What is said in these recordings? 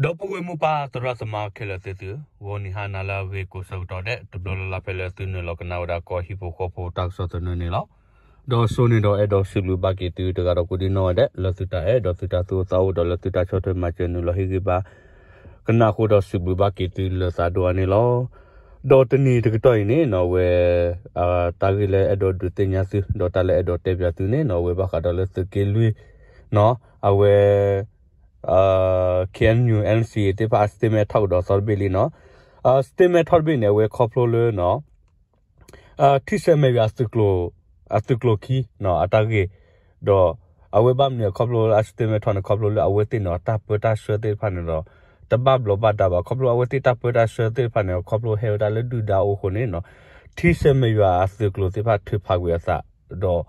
ဒီပုၢ်ဝဲၢ်မိၢ်ပၢ်သရၣ်သမါခဲလၢာ်သ့ၣ်သုဧၢ, ဂီၤနံၤဟါနၤလၢအဂ့ၤကိးဆၢကတီၢ်ဒဲး တဘျီလၢ်လၢ်ဖဲလၢသုနုာ်လီၤကနၣ်ဝဲဒၣ်ကီၢ်ဟံၣ်ဖိဃီဖိတၢ်ကစီၣ်သနၢၣ်န့ၣ်လီၤ. ဒီးစိန့ၣ်ဒီးအဲၣ်ဒိးစံးဘျုးဘၣ်က့ၤသုတဂၤဒီးကိးဒံနီၢ်ဝဲဒဲး လၢသုတၢ်အဲၣ်ဒီးသုတၢ်သူၣ်အိၣ်သးအိၣ်ဒီးလၢသုတၢ်ဆီၣ်ထွဲမၤစၢၤနုာ်လီၤဟ့ၣ်ဂံၢ်ဘါ ကနၣ်အဃိဒီးစံးဘျုးဘၣ်က့ၤသုလၢသးဒိၣ်အါန့ၣ်လီၤ. ဒီးတနံၤတကတီၢ်အံၤန့ၣ်နီၢ် အဝဲ တၢ်ဂ့ၢ်လၢအဲၣ်ဒိးဒုးသ့ၣ်ညါသု ဒီးတၢ်လၢအဲၣ်ဒိးတဲပၠးသုန့ၣ်နီၢ် အဝဲဘၣ်ဃးဒီးလၢသုးက့လွံၢ်နီၢ် အဝဲ KNU NCA သ့ၣ်တဖၣ်အ statement ထီၣ်ကဒီးသီတဘ့ၣ်လံနီၢ်. statement ထီၣ်တဘ့ၣ်န့ၣ် အဝဲခီဖျိလၢနီၢ် ထံၣ်ဆၢမဲာ်ယွၤအသုးကျိၤ အသုးကျိၤခံနီၢ် အတၢ်ဂ့ၢ် ဒီးအဝဲဘၣ်မနုၤခီဖျိလၢအ statement ထီၣ်န့ၣ် ခီဖျိလၢအဝဲသ့ၣ်န့ၣ် တၢ်ပၢတၢ်ဆှၢသ့ၣ်တဖၣ်န့ၣ်ဒီး တဘၣ်ဘျီးဘၣ်ဒါဘၣ် ခီဖျိအဝဲသ့ၣ်တၢ်ပၢတၢ်ဆှၢသ့ၣ်တဖၣ်န့ၣ် ခီဖျိဟဲဝဲဒၣ်လၢဒုၣ်ဒါအအိၣ်အဃိန့ၣ်နီၢ် ထံၣ်ဆၢမဲာ်ယွၤအသုးကျိၤသ့ၣ်တဖၣ်ထုးဖးကွံာ်အသး ဒီး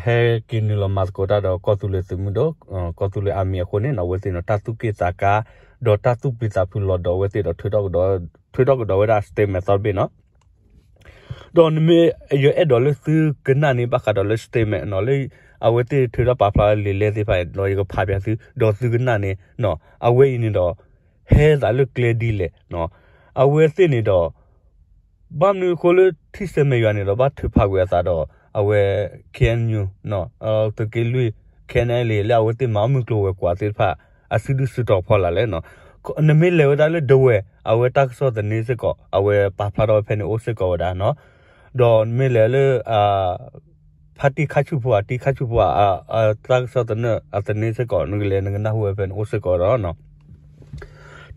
ဟဲက့ၤနုာ်လီၤမၤသကိးတၢ်ဒီးကီၢ်သူလ့ၤသုးမုၢ်ဒိၣ် ကီၢ်သူလ့ၤအမံၤအဃိန့ၣ်နီၢ် အဝဲသ့ၣ်န့ၣ် တၢ်သူၣ်က့ၣ်သးကါ ဒီးတၢ်သူၣ်ပျံၤသးဖုးလီၤဒီးအဝဲသ့ၣ်ဒီး ထုးထီၣ်ကဒီးဝဲဒၣ် statement သီတဘ့ၣ်နီၢ်. ဒီးနမ့ၢ်ယအဲၣ်ဒိးလၢသုကနၣ်န့ၢ်ဘၣ်ဃးဒီးလၢ statement နီၢ် လၢအဝဲသ့ၣ်ထုးထီၣ်ပာ်ဖျါလံာ်လဲၢ်သ့ၣ်တဖၣ်ဒီး ယကဖးပၠးသု ဒီးသုကနၣ်န့ၢ်နီၢ် အဝဲအံၤန့ၣ်ဒီး ဟဲသးလၢကျဲဒ်လဲၣ်နီၢ် အဝဲသ့ၣ်န့ၣ်ဒီး ဘၣ်မနုၤအဃိလၢထံၣ်ဆၢမဲာ်ယွၤန့ၣ်ဒီး ဘၣ်ထုးဖးကွံာ်အသးဒီး အဝဲ KNU သုးက့လွံၢ် KNLA လၢအဝဲသ့ၣ်မၤအီၣ်မုၢ်ကျိၤဝဲၤကွာ်သ့ၣ်တဖၣ် အစုဒုၣ်စုတီၤဖီလာ်လဲၣ်နီၢ်. နမ့ၢ်လဲၤဝဲဒၣ်လၢဒဝဲၢ် အဝဲတၢ်ကစီၣ်သန့စ့ၢ်ကီး အဝဲပာ်ဖျါထီၣ်ဝဲဖဲန့ၣ်အိၣ်စ့ၢ်ကီးဝဲဒၣ်နီၢ်. ဒီးနမ့ၢ်လဲၤလၢ ဖါတံၢ်ခါဆူၣ်ဖိ အတံၢ်ခါဆူၣ်ဖိ တၢ်ကစီၣ်သန့ အသန့စ့ၢ်ကီး နကလဲၤနကနၢ်ဟူဝဲဖဲန့ၣ်အိၣ်စ့ၢ်ကီးဒီးနီၢ်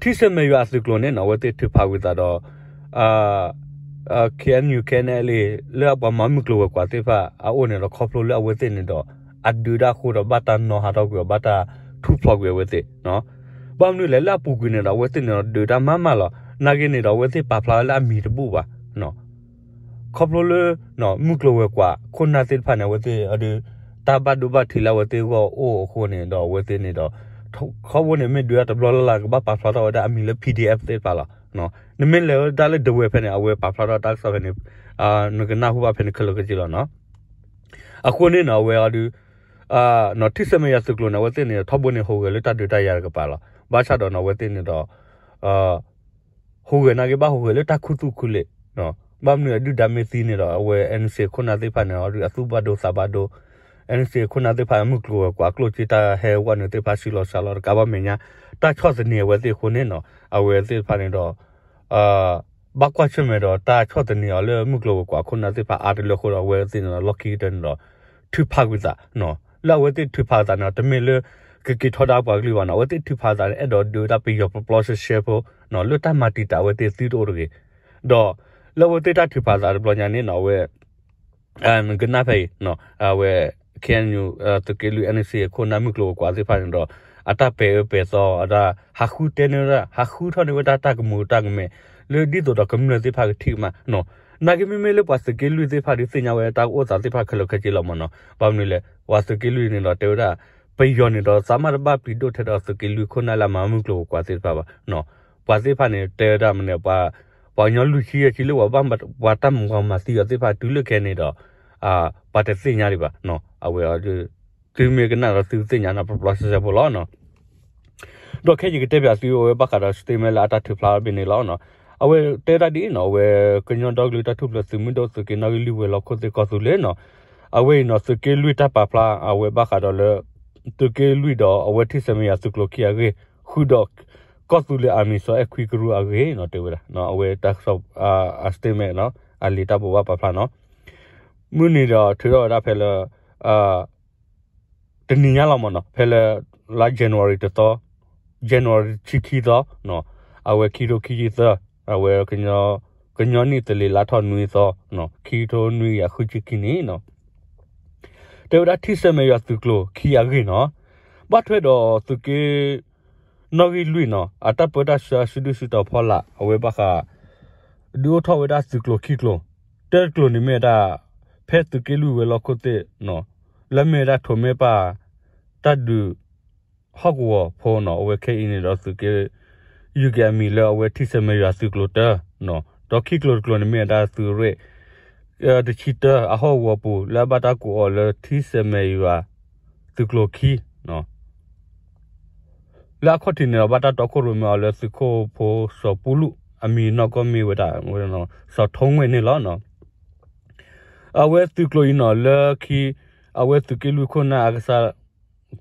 ထံၣ်ဆၢမဲာ်ယွၤအသုးကျိၤန့ၣ်နီၢ် အဝဲသ့ၣ်ထုးဖးကွံာ်သးဒီး KNU KNLA လၢအပှၤမၤမုၢ်ကျိၤဝဲၤကွာ်သ့ၣ်တဖၣ်အအိၣ်န့ၣ်ဒီး ခီဖျိလၢအဝဲသ့ၣ်န့ၣ်ဒီး အဒုးတၢ်အဃိဒီး ဘၣ်တၢ်နီၣ်ဟးထီၣ်ကွံာ်အီၤ ဘၣ်တၢ်ထူၣ်ဖျိးကွံာ်အဝဲသ့ၣ် ဘၣ်မနုၤလဲၣ်လၢအပူၤကွံာ်န့ၣ်ဒီး အဝဲသ့ၣ်န့ၣ်ဒီးဒုးတၢ်မၤမးလီၤ. နာ်က့န့ၣ်ဒီး အဝဲသ့ၣ်ပာ်ဖျါဝဲလၢအမံၤတဘူၣ်ဘၣ် ခီဖျိလၢ မုၢ်ကျိၤဝဲၤကွာ်ခိၣ်နၢ်သ့ၣ်တဖၣ်န့ၣ် အဝဲသ့ၣ်အဒုး တၢ်ဘၣ်ဒိဘၣ်ထံးလၢအဝဲသ့ၣ်အဂီၢ်အိၣ်အဃိန့ၣ်ဒီး အဝဲသ့ၣ်န့ၣ်ဒီး ခီဖျိန့ၣ် မ့ၢ်ဒုးတၢ်တဘျီလၢ်လၢ် ကဘၣ်ပာ်ဖျါထီၣ်ဝဲဒၣ်အမံၤလၢ PDF သ့ၣ်တဖၣ်လီၤ. နမ့ၢ်လဲၤဝဲဒၣ်လၢဒဝဲၢ်ဖဲန့ၣ် အဝဲပာ်ဖျါထီၣ်တၢ်ကစီၣ်ဖဲန့ၣ် နကနၢ်ဟူဘၣ်ဖဲန့ၣ်ခဲလၢာ်ခဲဆ့လီၤနီၤ. အဃိန့ၣ်နီၤ အဝဲအီၤဒုး ထံၣ်ဆၢမဲာ်ယွၤသုးကျိၤန့ၣ် အဝဲသ့ၣ်န့ၣ် ထီဘိန့ၣ် ဟူးဂဲၤလၢတၢ်ဒုးတၢ်ယၤတကပၤလီၤ. ဘၣ်ဆၣ်ဒီးနီၤ အဝဲသ့ၣ်န့ၣ်ဒီး ဟူးဂဲၤနာ်က့ ဘၣ်ဟူးဂဲၤလၢတၢ်ခူသူၣ်ခူလ့ၣ်, ဘၣ်မနုၤအဒုၣ်ဒါမ့ၢ်သံန့ၣ်ဒီး အဝဲ NCA ခိၣ်နၢ်သ့ၣ်တဖၣ်န့ၣ် အီၤဒုး အသူၣ်ဘၣ်ဒိသးဘၣ်ဒိ, NCA ခိၣ်နၢ်သ့ၣ်တဖၣ် မုၢ်ကျိၤဝဲၤကွာ်ကျိၣ်စ့တၢ်ဟဲဝဲန့ၣ်သ့ၣ်တဖၣ် ဆံးလီၤစှၤလီၤတကးဘၣ်မဲာ်ညါ တၢ်ဆီၣ်သနံးအဝဲသ့ၣ်အဃိန့ၣ်နီၤ အဝဲသ့ၣ်တဖၣ်န့ၣ်ဒီး ဘၣ်ကွၢ်ဆၢၣ်မဲာ်ဒီးတၢ်ဆီၣ်သနံးအီၤလၢမုၢ်ကျိၤဝဲၤကွာ်ခိၣ်နၢ်သ့ၣ်တဖၣ်အါတလၢအဃိဒီး အဝဲသ့ၣ်န့ၣ်ဒီး လီၢ်ခံကတၢၢ်န့ၣ်ဒီး ထုးဖးကွံာ်သးနီၤ. လၢအဝဲသ့ၣ်ထုးဖးသးန့ၣ် တမ့ၢ်လၢ ကက့ၤထီဒါပှၤကလုာ်ဘၣ်နီၤ. အဝဲသ့ၣ်ထုးဖးသးန့ၣ် အဲၣ်ဒိးဒုးဝဲဒၣ်ပယီၤပျီပျီရှဲရှဲဖိနီၤ လၢတၢ်မၤတံာ်တာ်အဝဲသ့ၣ်သုတအိၣ်တဂ့ၤ. ဒီးလၢအဝဲသ့ၣ်တၢ်ထုးဖးသးတဘျီညါန့ၣ်နီၤ အဝဲ နကနၣ်ဖဲအံၤ အဝဲ KNU သုးက့လွံၢ် NCA ခိၣ်နၢ်မုၢ်ကျိၤဝဲၤကွာ်သ့ၣ်တဖၣ်န့ၣ်ဒီး အတၢ်ပဲာ်အၢပဲာ်သီ အတၢ်ဟးဃုတဲန့ၢ်ဝဲဒၣ် ဟးဃုထီၣ်န့ၢ်ဝဲဒၣ်တၢ်ကမူၤတၢ်ကမဲာ် လၢဒ်သိးဒီးကမျၢၢ်သ့ၣ်တဖၣ်ကထံၣ်ကမၣ်နီၤ. နာ်က့မ့မ့ၢ်လၢပှၤသုးက့လွံၢ်သ့ၣ်တဖၣ်ဒုးသ့ၣ်ညါဝဲတၢ်အိၣ်သးသ့ၣ်တဖၣ်ခဲလၢာ်ခဲဆ့လီၤမ့ၢ်နီၤ. ဘၣ်မနုၤလဲၣ် ပှၤသုးက့လွံၢ်န့ၣ်ဒီးတဲဝဲဒၣ် ပယီၤန့ၣ်ဒီး သးမၢ်တဘၣ်ပျံၤဒိၣ်ထဲဒီးသုးက့လွံၢ်ခိၣ်နၢ်လၢအမၤမုၢ်ကျိၤဝဲၤကွာ်သ့ၣ်တဖၣ်ဘၣ်. ပှၤသ့ၣ်တဖၣ်န့ၣ် တဲဝဲဒၣ်မနုၤ ပှၤကညီလွံၢ်ဆံယဲၢ်ဆံလၢပှၤဘၣ်ပှၤတၢ်မၤမၤသံအီၤသ့ၣ်တဖၣ်တုၤလၢခဲအံၤန့ၣ်ဒီး ပှၤတသ့ၣ်ညါဒံးဘၣ်နီၤ. အဝဲအီၤဒုး သုမ့ၢ်ကနၣ်ဒီးသုသ့ၣ်ညါနီၤ ပျီပျီရှဲရှဲဖိလီၤနီၤ. ဒီးခဲအံၤယကတဲပၠးသုအဝဲဘၣ်ဃးဒီး statement လၢအတၢ်ထုးဖျါဘၣ်န့ၣ်လီၤ. အဝဲတဲဒၣ်ဒ်အံၤနီၤ အဝဲကညီဒီကလုာ်တၢ်ထူၣ်ဖျဲးသုးမုၢ်ဒိၣ်သုးက့နီၣ်ဂံၢ်လွံၢ်ဝဲၤလီၢ်ခိၣ်သ့ၣ်ကီၢ်သူလ့ၤနီၤ. အဝဲအံၤနီၤ သုးက့လွံၢ်တၢ်ပာ်ဖျါ အဝဲဘၣ်ဃးဒီးလၢ သုးက့လွံၢ်ဒီးအဝဲထံၣ်ဆၢမဲာ်ယွၤသုးကျိၤခံအဂ့ၢ် ဃုာ်ဒီး ကီၢ်သူလ့ၤအမံၤစီၤအဲၣ်ခွံကရူၢ်အဂ့ၢ်နီၤ တဲဝဲဒၣ် အဝဲတၢ်ကစီၣ် အ statement နီၤ အလံာ်တၢ်ဘိးဘၣ်ပာ်ဖျါနီၤ. မုၢ်နံၤဒီးထုးထီၣ်ဝဲဒၣ်ဖဲလၢ တနံၤညါလီၤမ့ၢ်နီၤ ဖဲလၢ လါ January တသီ January ဆံခံသီ အဝဲခံထိခံဆံသၢ အဝဲ ကညီနံၣ်သလ့ၤလါထီၣ်နွံသီ ခံကထိနွံကယၤဃုဆံခံနံၣ်နီၤ. တဲဝဲဒၣ်ထံၣ်ဆၢမဲာ်ယွၤသုးကျိၤခံအဂ့ၢ်နီၤ. ဘၣ်ထွဲဒီးသုးက့ နီၣ်ဂံၢ်လွံၢ်နီၤ အတၢ်ပၢတၢ်ဆှၢအစုဒုၣ်စုတီၤဖီလာ် အဝဲဘၣ်ဃး ဒုးအိၣ်ထီၣ်ဝဲဒၣ်သုးကျိၤခံကျိၤ တၢတကျိၤန့ၣ်မ့ၢ်ဝဲဒၣ် ဖဲသုးက့လွံၢ်ဝဲၤလီၢ်ခိၣ်သ့ၣ် လၢမ့ၢ်ဝဲဒၣ်ထိးမဲပၢ် တၢ်ဒုး ဟီၣ်ကဝီၤဖိနီၤ အဝဲခဲအံၤန့ၣ်ဒီးသုးက့ ယုၢ်က့ၤအမံၤလၢအဝဲထံၣ်ဆၢမဲာ်ယွၤသုးကျိၤတၢ ဒီးခံကျိၤတကျိၤန့ၣ်မ့ၢ်ဝဲဒၣ်သုးရ့ၣ် တဆံတၢ အဟီၣ်ကဝီၤပူၤ လၢအဘၣ်တၢ်ကိးအီၤလၢထံၣ်ဆၢမဲာ်ယွၤသုးကျိၤခံ လၢအခီၣ်ထံးန့ၣ်ဒီး ဘၣ်တၢ်တီခိၣ်ရိၣ်မဲအီၤလၢသုးခိၣ်ဖိစီၤပူလူၣ် အမံၤနီၢ်ကီၢ်မ့ၢ်ဝဲဒၣ် စီၤထိၣ်ငွေ့န့ၣ်လီၤ. အဝဲသုးကျိၤအံၤနီၤ လၢခံ အဝဲသုးက့လွံၢ်ခိၣ်န့ၣ်အကစၢ်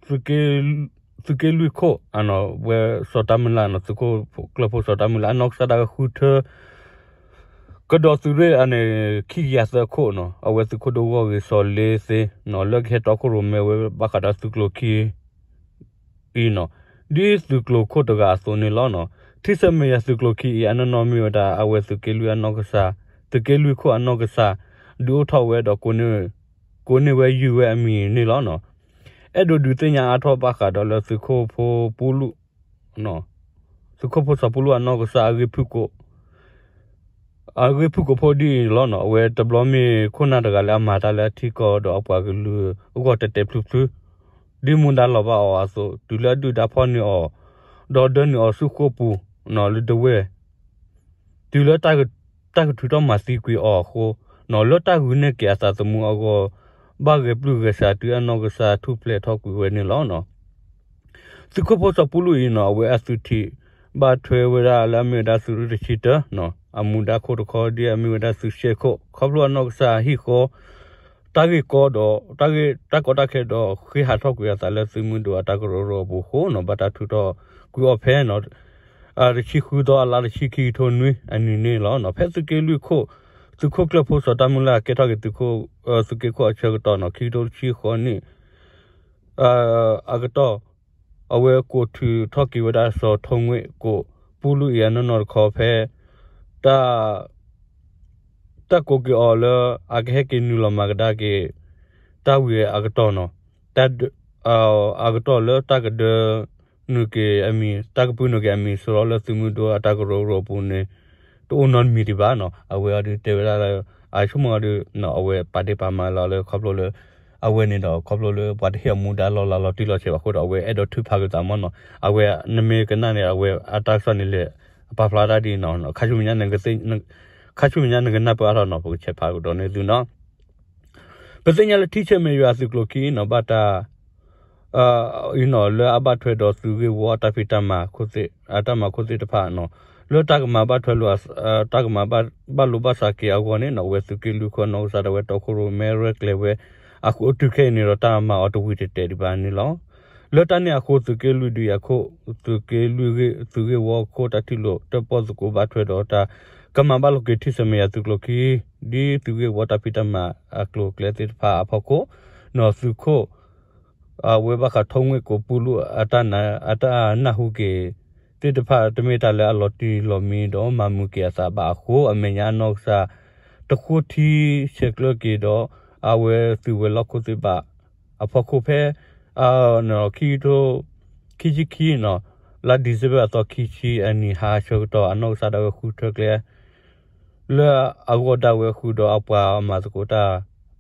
သုးက့လွံၢ်ခိၣ် ဝဲစီၤတၢ်မုၢ်လၢ်နီၤ သုးခိၣ်ကျၢၢ်ဖိစီၤတၢ်မုၢ်လၢ် အနီၢ်ကစၢ်ဒၣ်ဝဲဃုထၢ ကဒီးသုးရ့ၣ်အန့ၣ် ခံကယၤသၢခိၣ်နီၤ အဝဲသုးခိၣ်ဒိၣ်ဂီၢ်ဂ့ၤ စီၤလ့သ့နီၤ လၢကဟဲတီခိၣ်ရိၣ်မဲဝဲဘၣ်ဃးဒီးသုးကျိၤခံ အံၤနီၤ ဒ်သုးကျိၤခိၣ်တဂၤအသိးန့ၣ်လီၤ. ထံဆၢမဲာ်ယၤသုးကျိၤခံအံၤ အနီၢ်နီၢ်မ့ၢ်ဝဲဒၣ် အဝဲသုးက့လွံၢ်အနီၢ်ကစၢ် သုးက့လွံၢ်ခိၣ်အနီၢ်ကစၢ် ဒုးအိၣ်ထီၣ်ဝဲဒီး ကိးန့ၢ်ဝဲယုၢ်ဝဲအမံၤန့ၣ်လီၤ. အဲၣ်ဒိးဒုးသ့ၣ်ညါအါထီၣ်ဘၣ်ဃးဒီးလၢသုးခိၣ်ဖိပူလူၣ် သုးခိၣ်ဖိစီၤပူလူၣ်အနီၢ်ကစၢ်အဂ့ၢ်ဖုၣ်ကိာ် အဂ့ၢ်ဖုၣ်ကိာ်ဖိဒ်အံၤန့ၣ်လီၤ. အဝဲတဘျီမ့ၢ်ခိၣ်နၢ်တဂၤလၢအမၤတၢ်လၢအထံကီၢ်ဒီးအပှၤကလုာ်အဂီၢ်တဲာ်တဲာ်ဖျုးဖျုး ဒ်မူဒါလီၤဘၣ်အီၤအသိး တုၤလၢအဒုၣ်ဒါဖီၣ်န့ၢ်အီၤ ဒီးဒၢနုာ်အီၤဆူဃိာ်ပူၤ လၢဒဝဲၢ် တုၤလၢ တၢ်ကထုးထီၣ်မၤသံကွံာ်အီၤအဃိ လၢတၢ်ဂုာ်န့ၢ်က့ၤအသးသမူအဂီၢ် ဘၣ်ဂဲၤပျုၢ်ဂဲၤဆှးတုၤအနီၢ်ကစၢ်ထူၣ်ဖျဲးထီၣ်ကွံာ်ဝဲန့ၣ်လီၤ. သုးခိၣ်ဖိစီၤပူလူၣ်အံၤနီၤ အဝဲအသုးထံး ဘၣ်ထွဲဝဲဒၣ်လၢအမ့ၢ်ဝဲဒၣ်သုးရ့ၣ်တဆံတၢ အမူဒါခိၣ်တခီ ဒ်အမ့ၢ်ဝဲဒၣ်သုးရှဲခိၣ် ခီဖျိအနီၢ်ကစၢ်ဟံၣ်ဃီ တၢ်ဂ့ၢ်ကီဒီး တၢ်ဂ့ၢ်တၢ်ကီတၢ်ခဲဒီး ဃ့ဟးထီၣ်ကွံာ်အသးလၢသုးမုၢ်ဒိၣ်အတၢ်ကရၢကရိအပူၤအဃိနီၤ ဘၣ်တၢ်ထုးထီၣ်ကွံာ်အီၤဖဲ တဆံဃုသီအလါတဆံ ခံကထိနွံအနံၤန့ၣ်လီၤ. ဖဲသုးက့လွံၢ်ခိၣ် သုးခိၣ်ကျၢၢ်ဖိစီၤတၢ်မုၢ်လၢ်ကဲထီၣ်က့ၤ သုးခိၣ်ကျၢၢ်ဖိအဆၢကတီၢ်နီၤ ခံကထိတဆံဃိးနံၣ် အကတီၢ် အဝဲကိးထုးထီၣ်က့ၤဝဲဒၣ်စီၤထိၣ်ငွေ့ကိာ်ပူလူၣ်အံၤအနီၢ်နီၢ်တခီဖဲ တၢ် တၢ်ကိးက့ၤအီၤလၢ အကဟဲက့ၤနုာ်လီၤမၤကဒါက့ၤ တၢ်ဝံၤအကတီၢ်နီၤ တၢ် အကတီၢ်လၢတၢ်ကဒၢနုာ်က့ၤအမံၤ တၢ်ကပုာ်နုာ်က့ၤအမံၤ စရီလၢသုးမုၢ်ဒိၣ်အတၢ်ကရၢကရိအပူၤန့ၣ် တအိၣ်နီတမံၤဒံးဘၣ်နီၤ အဝဲအံၤဒုးတဲဝဲဒၣ်လၢ အဆိကမိၣ်အံၤဒုး အဝဲပာ်ဒ့ၣ်ပာ်မၤလီၤလၢခီဖျိလၢ အဝဲန့ၣ်ဒီး ခီဖျိလၢပှၤတဟ့ၣ်အမူဒါလီၤလးလီၤတံၢ်လီၤဆဲးဘၣ်အဃိဒီး အဝဲအဲၣ်ဒိးထုးဖးက့ၤသးမ့ၢ်နီၤ အဝဲနမ့ၢ်ကနၣ်န့ၣ် အဝဲအတၢ်ကစီၣ်န့ၣ်လဲၤ အပာ်ဖျါတၢ်ဒ်နီၤ ခါဆူမဲာ်ညါ ခါဆူမဲာ်ညါနကနၢ်ပၢၢ်အါထီၣ်နီၤ ပကဆဲးဖးကဒီးန့ၢ်သုနီၤ ပသ့ၣ်ညါလၢထံဆၢမဲာ်ယွၤသုးကျိၤခံနီၤ ဘၣ်တၢ် အံၤနီၤ လၢအဘၣ်ထွဲဒီးသုးဂ့ၢ်ဝီတၢ်ဖံးတၢ်မၤ တၢ်မၤခိၣ်သ့ၣ်တဖၣ်နီၤ လၢတၢ်ကမၤဘၣ်ထွဲလိာ် တၢ်ကမၤဘၣ်လိာ်ဘၣ်စးက့ၤအဂီၢ်န့ၣ်နီၤ အဝဲသုးက့လွံၢ်ခိၣ်အနီၢ်ကစၢ်ဒၣ်ဝဲတီခိၣ်ရိၣ်မဲရဲၣ်ကျဲၤဝဲ အဃိတုၤခဲအံၤန့ၣ်ဒီး တၢ်မၤအီၤတဝံၤတတဲာ်ဒံးဘၣ်န့ၣ်လီၤ. လၢတၢ်န့ၣ်အဃိ သုးက့လွံၢ်ဒုးယၤခိၣ် သုးက့လွံၢ်ဂ့ၢ် သုးဂ့ၢ်ဝီခိၣ်တၢ်ထံၣ်လိာ်တၢၣ်ပီၣ်သကိးဘၣ်ထွဲဒီးတၢ် ကမၤဘၣ်လိာ်က့ၤထံဆၢမဲာ်ယွၤသုးကျိၤခံ ဒ်သုးဂ့ၢ်ဝီတၢ်ဖံးတၢ်မၤအကျိၤအကျဲသ့ၣ်တဖၣ်အဖီခိၣ် နီၤသုးခိၣ် အဝဲဘၣ်ဃးထိၣ်ငွေ့ကိာ်ပူလူၣ် အတၢ်နၢ်ဟူက့ၤသ့ၣ်တဖၣ် တမ့ၢ်တၢ်လၢအလီၤတံၢ်လီၤမံဒီးမၤမုာ်က့ၤအသးဘၣ်အဃိ အမဲာ်ညါအနီၢ်ကစၢ် တဃိထံဆဲးကျၢက့ၤဒီး အဝဲသုးဝဲၤလီၢ်ခိၣ်သ့ၣ်တဖၣ် အဖီခိၣ်ဖဲ ခံကထိ ခံဆံခံနီၤ လါ December အသီခံဆံအနံၤဟါအဆၢကတီၢ် အနီၢ်ကစၢ်ဒၣ်ဝဲဃုထၢကျဲ လၢအဂီၢ်ဒၣ်ဝဲဃုာ်ဒီးအပှၤမၤသကိးတၢ်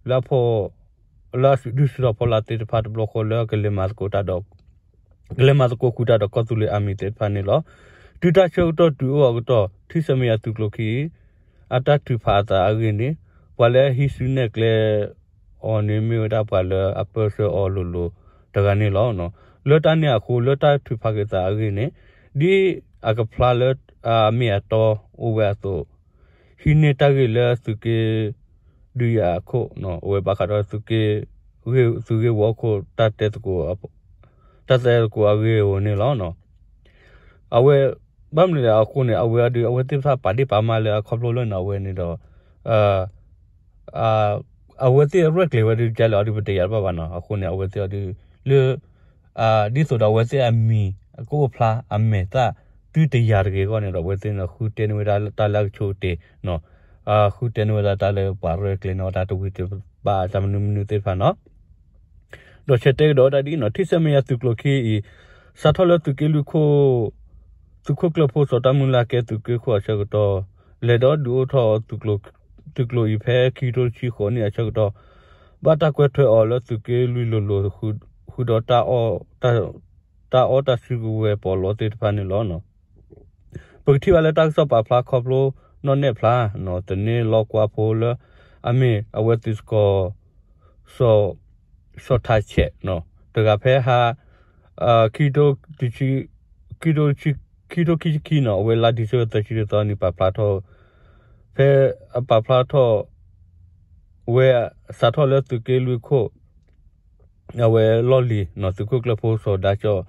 လၢအဖီ လၢအစုဒုၣ်စုတီၤဖီလာ်သ့ၣ်တဖၣ်တဘျီဃီလၢကလဲၤမၤသကိးတၢ်ဒီး ကလဲၤမၤသကိးဃုာ်တၢ်ဒီးကီၢ်သူလ့ၤအမံၤသ့ၣ်တဖၣ်န့ၣ်လီၤ. တုၤတၢ်ဆၢကတီၢ်တုၤအိၣ်အကတီၢ် ထံဆၢမဲာ်ယွၤသုးကျိၤခံ အတၢ်ထုးဖးအသးအဂ့ၢ်န့ၣ် ပှၤလၢအဟံးစုနဲၣ်ကျဲ အီၤန့ၣ်မ့ၢ်ဝဲဒၣ်ပှၤလၢအပၢဆှၢအီၤလိၤလိၤတဂၤန့ၣ်လီၤ. လၢတၢ်န့ၣ်အဃိ လၢတၢ်ထုးဖးက့ၤသးအဂ့ၢ်န့ၣ် ဒ်အကဖျါလၢအမ့ၢ်အတီအိၣ်ဝဲအသိး ဟံးန့ၢ်တၢ်ဂ့ၢ်လၢသုးက့ ဒုးယၤအခိၣ် အဝဲဘၣ်ဃးဒီး သုးက့ သုးဂ့ၢ်ဝီခိၣ် တၢ်တဲသကိး တၢ်တဲသကိးအဂ့ၢ်အဝီန့ၣ်လီၤ. အဝဲ ဘၣ်မနုၤလဲၣ်အဃိန့ၣ် အဝဲအဒုး အဝဲသ့ၣ်တဖၣ်ပာ်ဒ့ၣ်ပာ်မၤလၢအခီဖျိလၢန့ၣ် အဝဲန့ၣ်ဒီး အဝဲသ့ၣ်ရဲၣ်ကျဲၤဝဲဒုးကလဲၣ်အီၤဒုးပတယာ်တဘၣ်ဘၣ်နီၤ. အဃိန့ၣ် အဝဲသ့ၣ်အီၤဒုး လၢ ဒ်သိးဒီးအဝဲသ့ၣ်အမံၤ ကအိၣ်ဖျါအမဲာ်သၣ် သုတယာ်တဂ့ၤအဂီၢ်န့ၣ်ဒီး အဝဲသ့ၣ်န့ၣ်ဃုတဲန့ၢ်ဝဲဒၣ်တၢ်လၢအကဆိးကတ့ၢ် ဃုတဲန့ၢ်ဝဲဒၣ်တၢ်လၢပှၤရဲၣ်ကျဲၤန့ၢ်ဝဲဒၣ်တဝံၤတဘၣ်တၢ်မနုၤမနုၤသ့ၣ်တဖၣ်နီၤ. ဒီးဆဲးတဲကဒီးဝဲဒၣ်ဒ်အံၤနီၤ ထံဆၢမဲာ်ယွၤသုးကျိၤခံအံၤ စးထီၣ်လၢသုးက့လွံၢ်ခိၣ် သုးခိၣ်ကျၢၢ်ဖိစီၤတၢ်မုၢ်လၢ်ကဲသုးက့ခိၣ်အဆၢကတီၢ် လဲၤဒီးဒုးအိၣ်ထီၣ် သုးကျိၤအံၤဖဲခံကထိတဆံဃိးနံၣ်အဆၢကတီၢ် ဘၣ်တၢ်ကွဲးထွဲအီၤလၢသုးက့လွံၢ်လိၤလိၤ ဃုာ်ဒီး တၢ်အီၣ်တၢ်စုကဝဲၤပီးလီသ့ၣ်တဖၣ်န့ၣ်လီၤ. ပကထံၣ်ဘၣ်လၢတၢ်ကစီၣ်ပာ်ဖျါခီဖျိနီၢ်နဲၣ်ဖျါ သန့ၤလီကွၢ်ဖိလၢ အမ့ၢ်အဝဲသုးစကီၤ စီၤထးဆဲး တဂၤဖဲဟါ ခံကထိတဆံ ခံထိခံဆံခံနီၤ အဝဲလါ December သၢဆံတသီန့ၣ် ပာ်ဖျါထီၣ် ဖဲအပာ်ဖျါထီၣ် ဝဲ စးထီၣ်လၢသုးက့လွံၢ်ခိၣ် အဝဲလီၢ်လံၤနီၤ သုးခိၣ်ကျၢၢ်ဖိစီၤဒါကၠီၣ်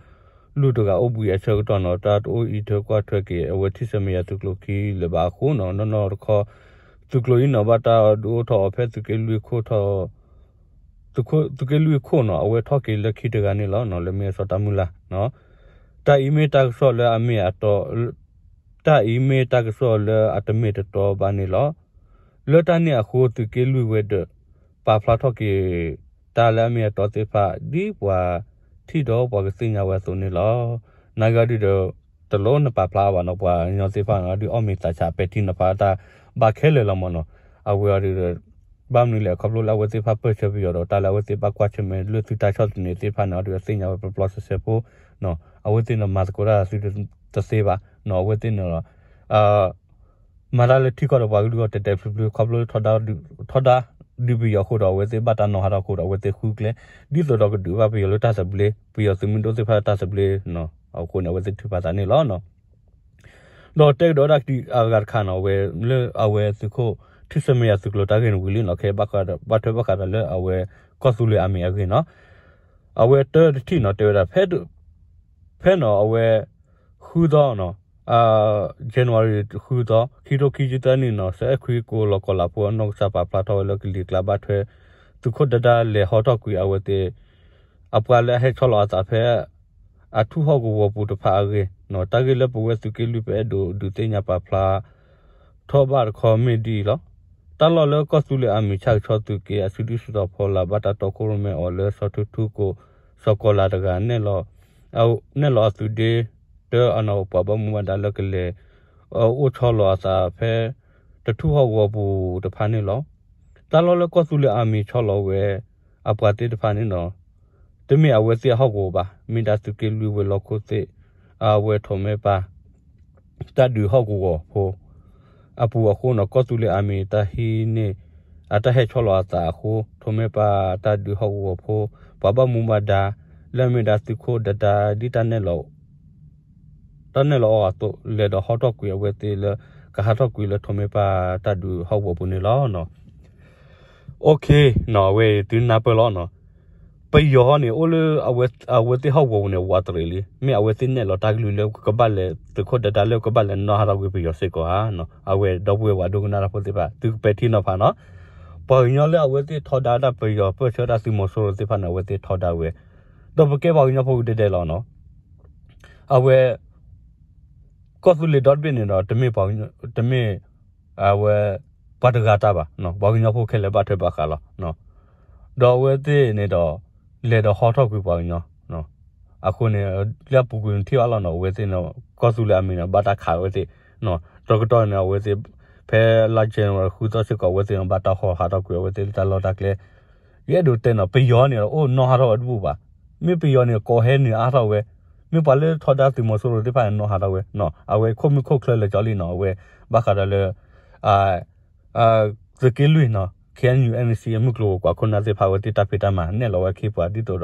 လူၢ်တဂၤအိၣ်ဘှံးအဆၢကတီၢ်နီၤ တၢ်တအိၣ်အံးထွဲကွၢ်ထွဲက့ၤ အဝဲထံၣ်ဆၢမ့ၢ်ယၤသုးကျိၤခံလၢၤဘၣ်အဃိနီၤ နီၢ်နီၢ်တခီ သုးကျိၤအံၤနီၤ ဘၣ်တၢ်ဒုးအိၣ်ထီၣ်အီၤဖဲသုးက့လွံၢ်ခိၣ်ထီၣ် သုးက့လွံၢ်ခိၣ်နီၤ အဝဲထီၣ်က့ၤလၢခံတဂၤန့ၣ်လီၤနီၤ လၢမ့ၢ်အစီၤတၢ်မုၢ်လၢ် တၢ်အံၤမ့ၢ်တၢ်ကစီၣ်လၢအမ့ၢ်အတီ တၢ်အံၤမ့ၢ်တၢ်ကစီၣ်လၢအတမ့ၢ်တတီဘၣ်န့ၣ်လီၤ. လၢတၢ်န့ၣ်အဃိ သုးက့လွံၢ်ဝဲဒီး ပာ်ဖျါထီၣ်က့ၤ တၢ်လၢအမ့ၢ်အတီသ့ၣ်တဖၣ် ဒ်ပှၤထံၣ်ဒီးပှၤကသ့ၣ်ညါဝဲအသိးန့ၣ်လီၤ. နဂၤဒုဒီး တလိၣ်နပာ်ဖျါဘၣ်နီၤ ပှၤကညီသ့ၣ်တဖၣ်န့ၣ် ဒုးအီၣ်မ့ၤသးဆးပဲာ်ထံနီၤဖးတၢ်ဘၣ်ခဲလၢာ်လီၤမ့ၢ်နီၤ. အဝဲအီၤဒုဒီး ဘၣ်မနုၤလဲၣ် ခီဖျိလၢအဝဲသ့ၣ်တဖၣ်ပၢၢ်ဆၢပယီၤဒီး တၢ်လၢအဝဲသ့ၣ်ဘၣ်ကွၢ်ဆၢၣ်မဲာ်လၢသုတၢ်ဆီၣ်သနံးသ့ၣ်တဖၣ်န့ၣ် အီၤဒုအသ့ၣ်ညါဝဲပျီပျီဆှဲဆှဲဖိ အဝဲသ့ၣ်န့ၣ်မၤသကိးတၢ်သုတသ့ဘၣ်နီၤ အဝဲသ့ၣ်န့ၣ်လီၤ မၤတၢ်လၢထံကီၢ်ဒီးပှၤကလုာ်အဂီၢ်တဲာ်တဲာ်ဖျုးဖျုး ခီဖျိလၢထီဒါဒုးပယီၤအဃိဒီး အဝဲသ့ၣ်ဘၣ်တၢ်နီၣ်ဟးထီၣ်အဃိဒီး အဝဲသ့ၣ်ဃုကျဲ ဒ်သိးဒီးကဒုးဘၣ်ပယီၤလၢတၢ်သဘျ့ ပယီၤသုးမုၢ်ဒိၣ်သ့ၣ်တဖၣ်လၢတၢ်သဘျ့နီၤ အဃိန့ၣ် အဝဲသ့ၣ်ထုးဖးသးန့ၣ်လီၤ. ဒီးတဲကဒီးတၢ်ကတိၤအဂၤတခါနီၤ အဝဲလၢအဝဲသုးခိၣ် ထံၣ်ဆၢမ့ၢ်ယၤသုးကျိၤတၢ်ဂ့ၢ်န့ၣ်ဝံၤလံနီၤ ခဲဘၣ်ထွဲဘၣ်ဃးဒီးလၢအဝဲ ကီၢ်သူလ့ၤအမံၤအဂ့ၢ်နီၤ အဝဲတၢတထံၣ်နီၤ တဲဝဲဒၣ် ဖဲနီၤအဝဲ ဃုသီနီၤ January ဃုသီ ခံထိခံဆံသၢနံၣ်နီၤ စဲးအဲၣ်ခွံကိးလီၤကီးလးဖိအနီၢ်ကစၢ်ပာ်ဖျါထီၣ်ဝဲလၢကလံၤကျါဘၣ်ထွဲ သုးခိၣ်ဒဒါလဲၤဟီထီၣ်ကွံာ်အဝဲသ့ၣ် အပှၤလၢအဟဲဆီလီၤအသးဖဲ အထူၣ်ဟီၣ်ကဝီၤပူၤတဖၣ်အဂ့ၢ်နီၤ တၢ်ဂ့ၢ်လၢပဝဲသုးက့လွံၢ်ပအဲၣ်ဒိးဒုးသ့ၣ်ညါပာ်ဖျါ ထီၣ်ဘၣ်တခီမ့ၢ်ဒ်အံၤလီၤ. တၢ်လီၢ်လၢကီၢ်သူလ့ၤအမံၤဆၣ်ကဆီသုးက့အစုဒုၣ်စုတီၤဖီလာ် ဘၣ်တၢ်တီခိၣ်ရိၣ်မဲအီၤလၢစီၤထူထူကိး စီၤကီၤလၤတဂၤ နဲၣ်လီၤအသုးဒ့ တၢအနီၢ်ပှၤဘၣ်မူဘၣ်ဒါလၢကလဲၤ အိၣ်ဆီလီၤအသးဖဲ တထူၣ်ဟီၣ်ကဝီၤပူၤတဖၣ်န့ၣ်လီၤ. တၢ်လီၢ်လၢကီၢ်သူလ့ၤအမံၤဆီလီၤဝဲ အပှၤသ့ၣ်တဖၣ်န့ၣ်နီၤ တမ့ၢ်အဝဲသ့ၣ်အဟီၣ်ကဝီၤဘၣ် မ့ၢ်ဒၣ်သုးက့လွံၢ်ဝဲၤလီၢ်ခိၣ်သ့ၣ် အဝဲထိးမဲပၢ် တၢ်ဒုးဟီၣ်ကဝီၤဖိ အပူၤအဃိနီၤ ကီၢ်သူလ့ၤအမံၤတၢ်ဟံးန့ၢ် အတၢ်ဟဲဆီလီၤအသးအဃိ ထိးမဲပၢ်တၢ်ဒုးဟီၣ်ကဝီၤဖိ ပှၤဘၣ်မူဘၣ်ဒါ လၢအမ့ၢ်ဒၣ်သုးခိၣ်ဒဒါဒ်တၢ်နဲၣ်လီၤ တၢ်နဲၣ်လီၤအီၤအသိး လဲၤဒီးဟီထီၣ်ကွံာ်အဝဲသ့ၣ်လၢ ကဟးထီၣ်ကွံာ်လၢထိးမဲပၢ်တၢ်ဒုးဟီၣ်ကဝီၤပူၤန့ၣ်လီၤ. OK နီၤ အဝဲတုၤနၢ်ပၢၢ်လီၤနီၤ ပယီၤန့ၣ် အိၣ်လၢအဝဲသ့ၣ်ဟီၣ်ကဝီၤပူၤန့ၣ် ဝးတရံးလံ မ့ၢ်အဝဲသ့ၣ်နဲၣ်လီၤတၢ်ကလုၢ်လၢကဘၣ်လဲၤ သုးခိၣ်ဒဒါလၢကဘၣ်လဲၤနီၣ်ဟးထီၣ်ကွံာ်ပယီၤစ့ၢ်ကီးဧါနီၤ အဝဲဒီပုၢ်ဝဲၢ်ပှၤဒိကနၣ်တၢ်ဖိသ့ၣ်တဖၣ် သုကပဲာ်ထံနီၤဖးနီၤ ပှၤကညီလၢအဝဲသ့ၣ်ထီဒါဒၣ်ပယီၤပၢၢ်ဆၢတၢ်သုးမီၤစိရိၤသ့ၣ်တဖၣ်န့ၣ် အဝဲသ့ၣ်ထီဒါဝဲ ဒီးပကဲပှၤကညီဖိကဒဲဒဲလီၤနီၤ အဝဲ ကီၢ်သူလ့ၤဒီတဘ့ၣ်န့ၣ်ဒီး တမ့ၢ် တမ့ၢ် အဝဲ ပှၤတဂၤတၢ်ဘၣ်, ပှၤကညီဖိခဲလၢာ်ဘၣ်ထွဲဘၣ်ဃးလီၤ. ဒီးအဝဲသ့ၣ်န့ၣ်ဒီး လဲၤဒီးဟီထီၣ်ကွံာ်ပှၤကညီ, အဃိန့ၣ် လၢအပူၤကွံာ်န့ၣ်ထံၣ်ဘၣ်လီၤနီၤ, အဝဲသ့ၣ်န့ၣ် ကီၢ်သူလ့ၤအမံၤန့ၣ် ဘၣ်တၢ်ခးဝဲသ့ၣ်, တကတီၢ်န့ၣ် အဝဲသ့ၣ် ဖဲလါ January ဃုသီစ့ၢ်ကီး အဝဲသ့ၣ်န့ၣ် ဘၣ်တၢ်ဟီဟးထီၣ်ကွံာ်အဝဲသ့ၣ်လၢတၢ်လီၢ်တၢ်ကျဲ ယအဲၣ်ဒိးတဲနီၤ ပယီၤန့ၣ် အိၣ်နီၣ်ဟးထီၣ်ဝဲတဘူၣ်ဘၣ်. မ့ၢ်ပယီၤန့ၣ် ကိးဟဲနုာ်အါထီၣ်ဝဲ, မ့ၢ်ပှၤလၢထီဒါသုးမီၤစိရိၤသ့ၣ်တဖၣ်န့ၣ် နီၣ်ဟးထီၣ်ဝဲ, အဝဲခိၣ်မုၢ်ခိၣ်ချၢလၢာ်ကၠီလံနီၤ, အဝဲဘၣ်ဃးဒီးလၢ သုးက့လွံၢ်နီၤ, K N U N C အမုၢ်ကျိၤဝဲၤကွာ်ခိၣ်နၢ်သ့ၣ်တဖၣ် အဝဲသ့ၣ်တၢ်ဖံးတၢ်မၤနဲၣ်လီၤဝဲခ့ပှၤ ဒ်သိးဒီး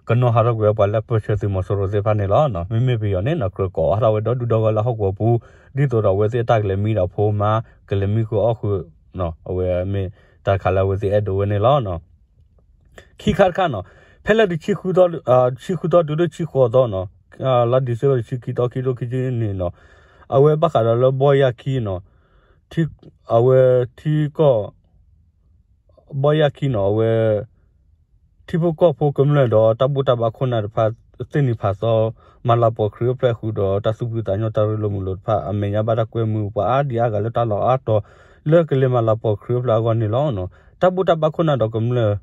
ကနီၣ်ဟးထီၣ်ကွံာ်ဝဲပှၤလၢပၢၢ်ဆၢသုးမီၤစိရိၤသ့ၣ်တဖၣ်န့ၣ်လီၤ. မ့မ့ၢ်ပယီၤန့ၣ်နီၤ ကြၢးကိးအါထီၣ်ဝဲဒီဒူၣ်ဒီဂီၢ်လၢဟီၣ်ကဝီၤပူၤ, ဒ်သိးဒီးအဝဲသ့ၣ်အတၢ်ကလဲၤမံဒီးဖိမါ, ကလဲၤမံဃုာ်အီၣ်ဃုာ်, အဝဲမ့ၢ်တၢ်တခါလၢအဝဲသ့ၣ်အဲၣ်ဒိးဝဲန့ၣ်လီၤ. ခံခါတခါနီၤ, ဖဲလၢတဆံဃုသီတုၤလၢတဆံဃိးသီနီၤ, လါ December တဆံခံသီ ခံထိခံဆံန့ၣ်နီၤ, အဝဲဘၣ်ဃးဒီးလၢဘီယၢ်ခံနီၤ, အဝဲထံကီၢ် ဘီယၢ်ခံနီၤ အဝဲ ထံဖိကီၢ်ဖိကမျၢၢ်ဒီးတၢ်ဘူၣ်တၢ်ဘါခိၣ်နၢ်တဖၣ် သ့ၣ်နံၤဖးသီ မၤလၤပှီၤခရံာ်အိၣ်ဖျဲၣ်ဃုာ်ဒီးတၢ်သူၣ်ဖှံသးညီတၢ်ရ့လိာ်မုာ်လိာ်တဖၣ် အမဲာ်ညါဘၣ်တၢ်ကွဲမုာ်ပှၤအါဒံအါဂၤလၢတၢ်လီၢ်အါတီၤ လၢကလဲၤမၤလၤပှီၤခရံာ်အိၣ်ဖျဲၣ်အဂီၢ်န့ၣ်လီၤ. တၢ်ဘူၣ်တၢ်ဘါခိၣ်နၢ်ဒီးကမျၢၢ်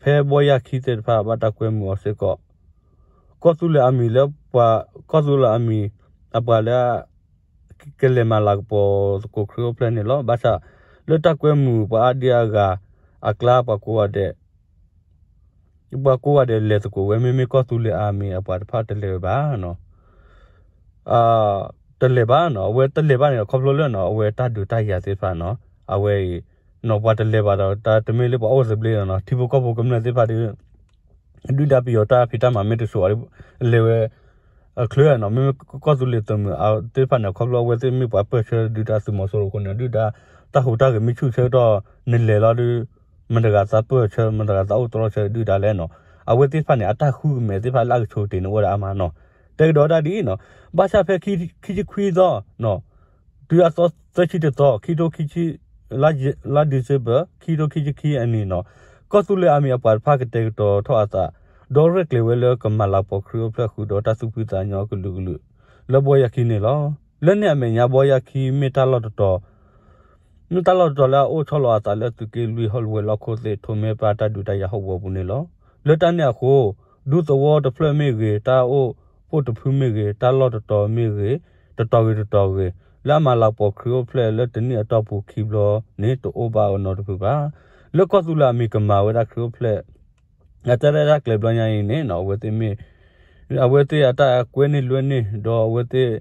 ဖဲဘီယၢ်ခံသ့ၣ်တဖၣ်ဘၣ်တၢ်ကွဲမုာ်အီၤစ့ၢ်ကီး ကီၢ်သူလ့ၤအမံၤလၢပှၤ ကီၢ်သူလ့ၤအမံၤ အပှၤလၢ ကလဲၤမၤလၤကပီၤသကိးခရံာ်အိၣ်ဖျဲၣ်န့ၣ်လီၤ. ဘၣ်ဆၣ် လၢတၢ်ကွဲမုာ်ပှၤအါဒံအါဂၤ အကျါပှၤကိးဂၤဒဲး ပှၤကိးဂၤဒဲးလဲၤသကိးဝဲ မ့မ့ၢ်ကီၢ်သူလ့ၤအမံၤအပှၤတဖၣ်တလဲၤဝဲဘၣ် တလဲၤဘၣ်နီၤ အဝဲတလဲၤဘၣ်န့ၣ် ခီဖျိလၢနီၤ အဝဲတၢ်ဒုးတၢ်ယၤသ့ၣ်တဖၣ်နီၤ အဝဲအံၤ နီၤပှၤတလဲၤဘၣ်ဒီး တၢ်တမ့ၢ်လၢပှၤအိၣ်သဘျ့လီၤနီၤ ထံဖိကီၢ်ဖိကမျၢၢ်သ့ၣ်တဖၣ်ဒီး ဒုၣ်ဒါပယီၤတၢ်ဖံးတၢ်မၤမ့ၢ်တစိၤအီၤ လဲၤဝဲ အချၢနီၤ, မ့မ့ၢ်ကီၢ်သူလ့ၤသုးမုၢ်သ့ၣ်တဖၣ်န့ၣ် ခီဖျိအဝဲသ့ၣ်မ့ၢ်ပှၤပၢၢ်ဆၢဒုၣ်ဒါသုးမီၤစိရိၤအဃိန့ၣ် ဒုၣ်ဒါတၢ်ဟူးတၢ်ဂဲၤမ့ၢ်ဆူၣ်ဆၢကတီၢ် နလဲၤလီၤဒီး မတၤဂၤသးပၢၢ်ဆၢ မတၤဂၤသးအိၣ်တြီဆၢဒုၣ်ဒါလဲၣ်နီၤ. အဝဲသ့ၣ်တဖၣ်န့ၣ် အတၢ်ဃုကမဲာ်သ့ၣ်တဖၣ်လၢအကဆိးတ့ၢ်န့ၣ်အိၣ်ဝဲဒၣ်အါမးနီၤ. တဲကဒီးဒၣ်ဒ်အံၤနီၤ, ဘၣ်ဆၣ်ဖဲခံဆံခွံသီ တုၤအသီသၢဆံတသီ ခံထိခံဆံ လါ December ခံထိခံဆံခံအနံၤနီၤ, ကီၢ်သူလ့ၤအမံၤအပှၤတဖၣ်ကတဲာ်ကတီၤထီၣ်အသး ဒီးရဲၣ်ကျဲၤဝဲလၢကမၤလၤကပီၤခရံာ်အိၣ်ဖျဲၣ်ဃုာ်ဒီး တၢ်သူၣ်ဖှံသးညီကလုာ်ကလုာ် လၢဘီယၢ်ခံန့ၣ်လီၤ. လၢန့ၣ်အမဲာ်ညါ ဘီယၢ်ခံမ့ၢ်တၢ်လီၢ်တတီၤ မ့ၢ်တၢ်လီၢ်တတီၤလၢအအိၣ်ဆီလီၤအသးလၢသုးက့လွံၢ်ဟီၣ်လဝဲၤလီၢ်ခိၣ်သ့ၣ် ထိးမဲပၢ်တၢ်ဒုးတၢ်ယၤဟီၣ်ကဝီၤပူၤန့ၣ်လီၤ. လၢတၢ်န့ၣ်အဃိ ဒူသဝီတဖျၢၣ်မ့ၢ်ဂ့ၤ, တၢ်အိၣ်ဖှိၣ်တဖုမ့ၢ်ဂ့ၤ, တၢ်လီၢ်တတီၤမ့ၢ်ဂ့ၤ, တတီၤဂ့ၤတတီၤဂ့ၤ, လၢအမၤလၤကပီၤခရံာ်အိၣ်ဖျဲၣ်လၢတနံၣ်အတီၢ်ပူၤခံဘျီန့ၣ် တအိၣ်ဘၣ်အနီတဖုဘၣ်. လၢကီၢ်သူလ့ၤအမံၤကမၤဝဲဒၣ်ခရံာ်အိၣ်ဖျဲၣ် အတၢ်ရဲၣ်တၢ်ကျဲၤဘျီညါအံၤန့ၣ်နီၤ, အဝဲသ့ၣ်မ့ၢ် အဝဲသ့ၣ်အတၢ်ကွဲန့ၢ်လွဲန့ၢ် ဒီးအဝဲသ့ၣ်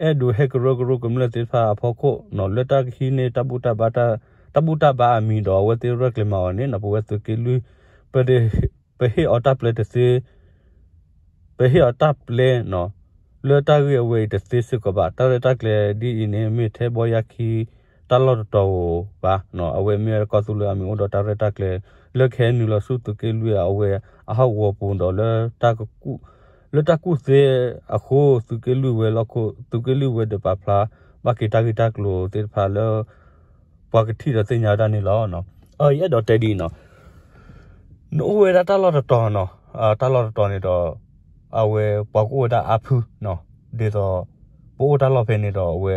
အဲၣ်ဒိးဟဲကရၢကရိကမျၢၢ်သ့ၣ်တဖၣ်အဖီခိၣ်နီၤ, လၢတၢ်ကဟံးန့ၢ်တၢ်ဘူၣ်တၢ်ဘါ တၢ်ဘူၣ်တၢ်ဘါအမံၤဒီး အဝဲသ့ၣ်ရဲၣ်ကျဲၤမၤအီၤန့ၣ်နီၤ, ပဝဲသုးက့လွံၢ် ပ ပဟ့ၣ်အီၤတၢ်ပျဲတသ့ ပဟ့ၣ်အီၤတၢ်ပျဲနီၤ, လၢတၢ်ဂ့ၢ်အဝဲအံၤတသ့စ့ၢ်ကီးဘၣ်. တၢ်ရဲၣ်တၢ်ကျဲၤဒ်အံၤန့ၣ် မ့ၢ်ထဲဘီယၢ်ခံ တၢ်လီၢ်တတီၤဧိၤဘၣ်နီၤ. အဝဲမ့ၢ်ကီၢ်သူလ့ၤအမံၤအိၣ်ဒီးတၢ်ရဲၣ်တၢ်ကျဲၤ လၢကဟဲနုာ်လီၤဆူသုးက့လွံၢ်အဝဲအဟီၣ်ကဝီၤပူၤဒီး လၢတၢ်ကူၣ်သ့အဃိ သုးက့လွံၢ်ဝဲၤလီၢ်ခိၣ် သုးက့လွံၢ်ဝဲၤဒၢးပာ်ဖျါ ဘၣ်က့ၤတၢ်ဂ့ၢ်တၢ်ကျိၤသ့ၣ်တဖၣ်လၢ ပှၤကထံၣ်ဒီးသ့ၣ်ညါဝဲဒၣ်န့ၣ်လီၤ. အယအဲၣ်ဒိးတဲဒ်အံၤနီၤ, နအိၣ်ဝဲဒၣ်တၢ်လီၢ်တတီၤနီၤ, တၢ်လီၢ်တတီၤန့ၣ်ဒီး အဝဲပှၤကအိၣ်ဝဲဒၣ်အါဖုနီၤ, ဒ်သိး ပအိၣ်တၢ်လီၢ်ဖဲန့ၣ်ဒီးအဝဲ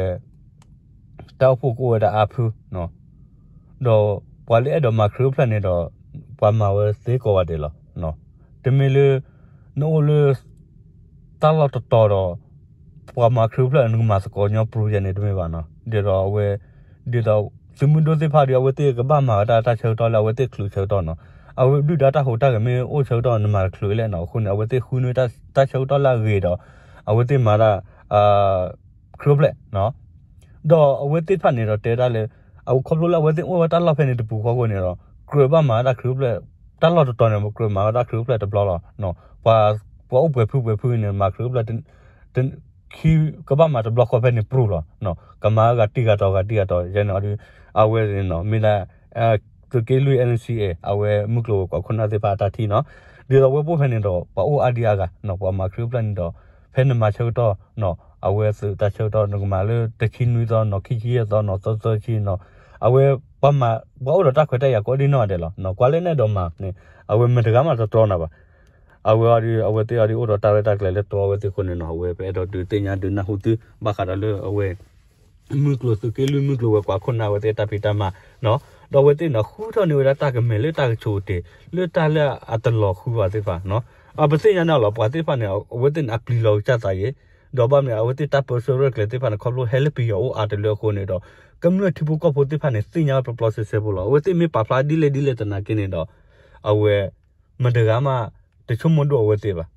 တၢ်အိၣ်ဖှိၣ်ကအိၣ်ဝဲဒၣ်အါဖုနီၤ, ဒီးပှၤလၢအဲၣ်ဒိးမၤခရံာ်အိၣ်ဖျဲၣ်န့ၣ်ဒီး ပှၤမၤဝဲသ့ကိးဂၤဒဲးလီၤ. တမ့ၢ်လၢ နအိၣ်လၢ တၢ်လီၢ်တတီၤဒီး ပှၤမၤခရံာ်အိၣ်ဖျဲၣ်န့ၣ် နကမၤသကိးညီပြူယဲန့ၣ်တမ့ၢ်ဘၣ်နီၤ. ဒ်သိးအဝဲ ဒ်သိး သုးမုၢ်ဒိၣ်သ့ၣ်တဖၣ်ဒီး အဝဲသ့ၣ်ကဘၣ်မၤဝဲဒၣ်တၢ်ဆၢကတီၢ်လၢအဝဲသ့ၣ်ချုးဆၢကတီၢ်နီၤ. အဝဲဒုၣ်ဒါတၢ်ဟူးတၢ်ဂဲၤမ့ၢ်အိၣ်ဆၢကတီၢ် နမၤတချုးလဲၣ်နီၤ. အဃိန့ၣ် အဝဲသ့ၣ်ဃုန့ၢ်တၢ်ဆၢကတီၢ်လၢအဂ့ၤဒီး အဝဲသ့ၣ်မၤဒၣ် ခရံာ်အိၣ်ဖျဲၣ် ဒီးအဝဲသ့ၣ်တဖၣ်န့ၣ်ဒီးတဲဒၣ်လၢ အဝဲခီဖျိလၢအဝဲသ့ၣ်အိၣ်ဝဲတၢ်လီၢ်ဖဲန့ၣ်တပူၤဃီအဃိန့ၣ်ဒီး ကြၢးဘၣ်မၤဝဲဒၣ်ခရံာ်အိၣ်ဖျဲၣ် တၢ်လီၢ်တတီၤန့ၣ် ကြၢးမၤဝဲဒၣ်ခရံာ်အိၣ်ဖျဲၣ်တဘျီလီၤ. ပှၤအိၣ်ပှဲၤဖုပှဲၤဖုန့ၣ် မၤခရံာ်အိၣ်ဖျဲၣ် ခံ ကဘၣ်မၤတဘျီဃီဖဲန့ၣ်ပြူလီၤ. ကမၤဂၤတံၢ်ဂၤတီၤဂၤတံၢ်ဂၤတီၤ ယဲန့ၣ်အီၤဒုး အဝဲန့ၣ်နီၤ မ့ၢ်ဒၣ် သုးက့လွံၢ် NCA အဝဲမုၢ်ကျိၤဝဲၤကွာ်ခိၣ်နၢ်သ့ၣ်တဖၣ်အတၢ်ထံၣ်နီၤ. ဒ်သိးအဝဲပအိၣ်ဖဲန့ၣ်ဒီး ပှၤအိၣ်အါဒံအါဂၤနီၤ ပှၤမၤခရံာ်အိၣ်ဖျဲၣ်န့ၣ်ဒီး ဖဲနမၤဆၢကတီၢ်နီၤ အဝဲသုးတၢ်ဆၢကတီၢ် နကမၤလၢတဆံနွံသီနီၤ ခံဆံယဲၢ်သီနီၤ သီသၢဆံနီၤ အဝဲ ပှၤမၤ ပှၤအိၣ်ဒီးတၢ်ခွဲးတၢ်ယာ်ကိးဒံနီၢ်ဂၤဒဲးလီၤ. ကွၢ်လၢနအဲၣ်ဒိးမၤန့ၣ် အဝဲမတၤတဂၤမးတတြီနၤဘၣ်. အဝဲအီၤဒုး အဝဲသ့ၣ်အီၤဒုး အိၣ်ဒီးတၢ်ရဲၣ်တၢ်ကျဲၤလၢတြီအဝဲသ့ၣ်အဃိန့ၣ်နီၤ အဝဲပအဲၣ်ဒိးဒုးသ့ၣ်ညါဒုးနၢ်ဟူသု ဘၣ်ဃးဒီးလၢအဝဲ မုၢ်ကျိၤသုးက့လွံၢ်မုၢ်ကျိၤဝဲၤကွာ်ခိၣ်နၢ်အဝဲသ့ၣ်တၢ်ဖံးတၢ်မၤနီၤ ဒီးအဝဲသ့ၣ်န့ၣ် ဃုထီၣ်န့ၢ်ဝဲဒၣ်တၢ်ကမဲာ်လၢတၢ်ကဆိးကတ့ၢ် လၢတၢ်လၢအတလီၤဃုာ်ဘၣ်သ့ၣ်တဖၣ်နီၤ ပသ့ၣ်ညါန့ၣ်လီၤ ပှၤသ့ၣ်တဖၣ်န့ၣ် အဝဲသ့ၣ်န့ၣ် အပျံၤလီၤကစၢ်သးအံၤ ဒီးဘၣ်မနုၤ အဝဲသ့ၣ်တၢ်ပၢဆှၢရဲၣ်ကျဲၤသ့ၣ်တဖၣ်န့ၣ် ခီဖျိဟဲလၢပယီၤအိၣ်အါတလၢအဃိန့ၣ်ဒီး ကမျၢၢ်ထံဖိကီၢ်ဖိသ့ၣ်တဖၣ်န့ၣ် သ့ၣ်ညါဝဲပျီပျီဆှဲဆှဲဖိလီၤ. အဝဲသ့ၣ်မ့ၢ်ပာ်ဖျါဒ်လဲၣ်ဒ်လဲၣ်သနာ်က့န့ၣ်ဒီး အဝဲ မတၤတဂၤမး တဆိကမိၣ်ဒိၣ်အဝဲသ့ၣ်ဘၣ်.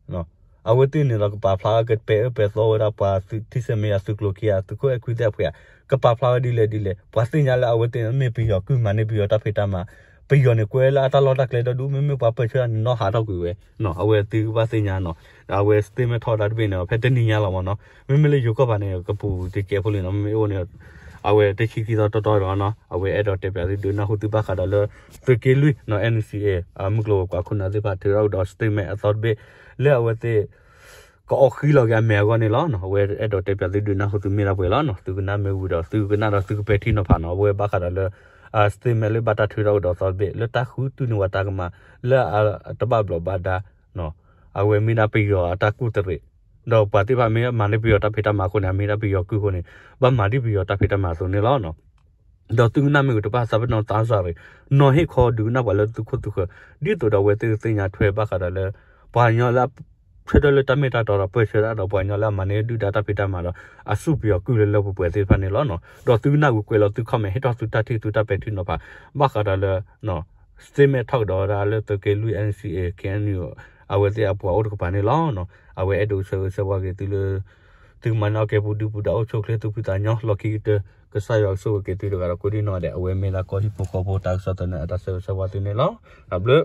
အဝဲသ့ၣ်န့ၣ်ဒီး ကပာ်ဖျါကပဲာ်အၢပဲာ်သီဝဲဒၣ် ပှၤထံဆဲမဲယၤ သုးကျိၤခံဂၤ သုးခိၣ်အဲၣ်ခွံသ့ၣ်အဖှဲးဧါ ကပာ်ဖျါဝဲဒ်လဲၣ်ဒ်လဲၣ် ပှၤသ့ၣ်ညါလၢအဝဲသ့ၣ်န့ၣ် မ့ၢ်ပယီၤကုၢ်မၤန့ၢ်ပယီၤတၢ်ဖံးတၢ်မၤ ပယီၤန့ၣ်ကွဲလၢအတၢ်လီၢ်တၢ်ကျဲဒီဒူၣ် မ့မ့ၢ်ပှၤပၢဆှၢန့ၣ် နီၢ်ဟးထီၣ်ကွံာ်ဝဲ အဝဲသုကဘၣ်သ့ၣ်ညါနီၤ အဝဲ statement ထီၣ်ဝဲဒၣ်တဘ့ၣ်န့ၣ် ဖဲတနံၤညါလီၤမးနီၤ မ့မ့ၢ်လၢယိၤကီၢ်ပၤန့ၣ် ကပူၤတကဲဖိလံနီၤ မ့မ့ၢ်အိၣ်န့ၣ် အဝဲတဆံခံသီတီတီဒီးနီၤ အဝဲအဲၣ်ဒိးတဲပၠးသုဒုးနၢ်ဟူသုဘၣ်ဃးဒီးလၢ သုးက့လွံၢ်နီၤ NCA မုၢ်ကျိၤဝဲၤကွာ်ခိၣ်နၢ်သ့ၣ်တဖၣ်ထုးထီၣ်ကဒီး statement အသီတဘ့ၣ် လၢအဝဲသ့ၣ် ကအီၣ်ဃံလီၤက့ၤအမဲာ်အဂီၢ်န့ၣ်လီၤ. အဝဲအဲၣ်ဒိးတဲပၠးသုဒုးနၢ်ဟူသုမ့ၢ်ဒၣ်ပှဲၤလီၤ. သုကနၣ်မ့ၢ်ဝံၤဒီး သုကနၣ်ဒီးသုကပဲာ်ထံနီၤဖးနီၤ အဝဲဘၣ်ဃးဒီးလၢ statement လၢဘၣ်တၢ်ထုးထီၣ်ကဒီးသီတဘ့ၣ် လၢတၢ်ဃုထံၣ်န့ၢ်ဝဲတၢ်ကမၣ် လၢအတဘၣ်ဘျီးဘၣ်ဒါ အဝဲမ့ၢ်ဒၣ်ပယီၤအတၢ်ကူၣ်တရံး ဒီးပှၤသ့ၣ်တဖၣ်မ့ၢ်မၤန့ၢ်ပယီၤတၢ်ဖံးတၢ်မၤအဃိန့ၣ် အမ့ၢ်ဒၣ်ပယီၤကုၢ်အဃိန့ၣ် ဘၣ်မၤဒ်ပယီၤတၢ်ဖံးတၢ်မၤအသိးန့ၣ်လီၤ. ဒီးသုကနၣ်မ့ၢ်ဝံၤတဘၣ်သးပ့ၤနီၣ်သးစၢ်ရ့ၣ် နီၤဟ့ၣ်ခီဒုးကနၣ်ပှၤလၢသုခိၣ်သုဃၢၤ ဒ်သိးဒီးအဝဲသ့ၣ်ကသ့ၣ်ညါထွဲဘၣ်ဃးဒီးလၢ ပှၤကညီလၢ ဆၢထၢၣ်လၢတၢ်မ့ၢ်တၢ်တီဒီးပၢၢ်ဆၢဒၣ်ဒီးပှၤကညီလၢအမၤန့ၢ်ဒုၣ်ဒါတၢ်ဖံးတၢ်မၤဒီး အစူၢ်ပယီၤကုၢ်လၢလၢပှဲၤပှဲၤသ့ၣ်တဖၣ်န့ၣ်လီၤ. ဒီးသုကနၣ်ဝံၤကွဲးလီၤသု comment ဟ့ၣ်ထီၣ်သုတၢ်ထံၣ်သုတၢ်ပဲာ်ထံနီၤဖး ဘၣ်ဃးဒီးလၢ statement ထီၣ်ကဒီးဝဲဒၣ်လၢသုးက့လွံၢ် NCA KNU အဝဲသ့ၣ်အပှၤအိၣ်တကပၤန့ၣ်လီၤ. အဝဲအဲၣ်ဒိးဆၢဂ့ၤဆၢဝါက့ၤသုလၢ သုကမၤန့ၢ်အီၣ်ကဲပူၤဒုပူၤဒီးအိၣ်ဆူၣ်အိၣ်ချ့သူၣ်ဖှံသးညီလီၢ်ခံကတၢၢ် ကစၢ်ယွၤကဆိၣ်ဂ့ၤက့ၤသုတဂၤဒီးကိးဒံနီၢ်ဒဲး အဝဲမ့ၢ်ဒၣ်ကီၢ်ဟံၣ်ဖိဃီဖိတၢ်ကစီၣ်သန့အတၢ်ဆၢဂ့ၤဆၢဝါသုန့ၣ်လီၤ. တၢ်ဘျုး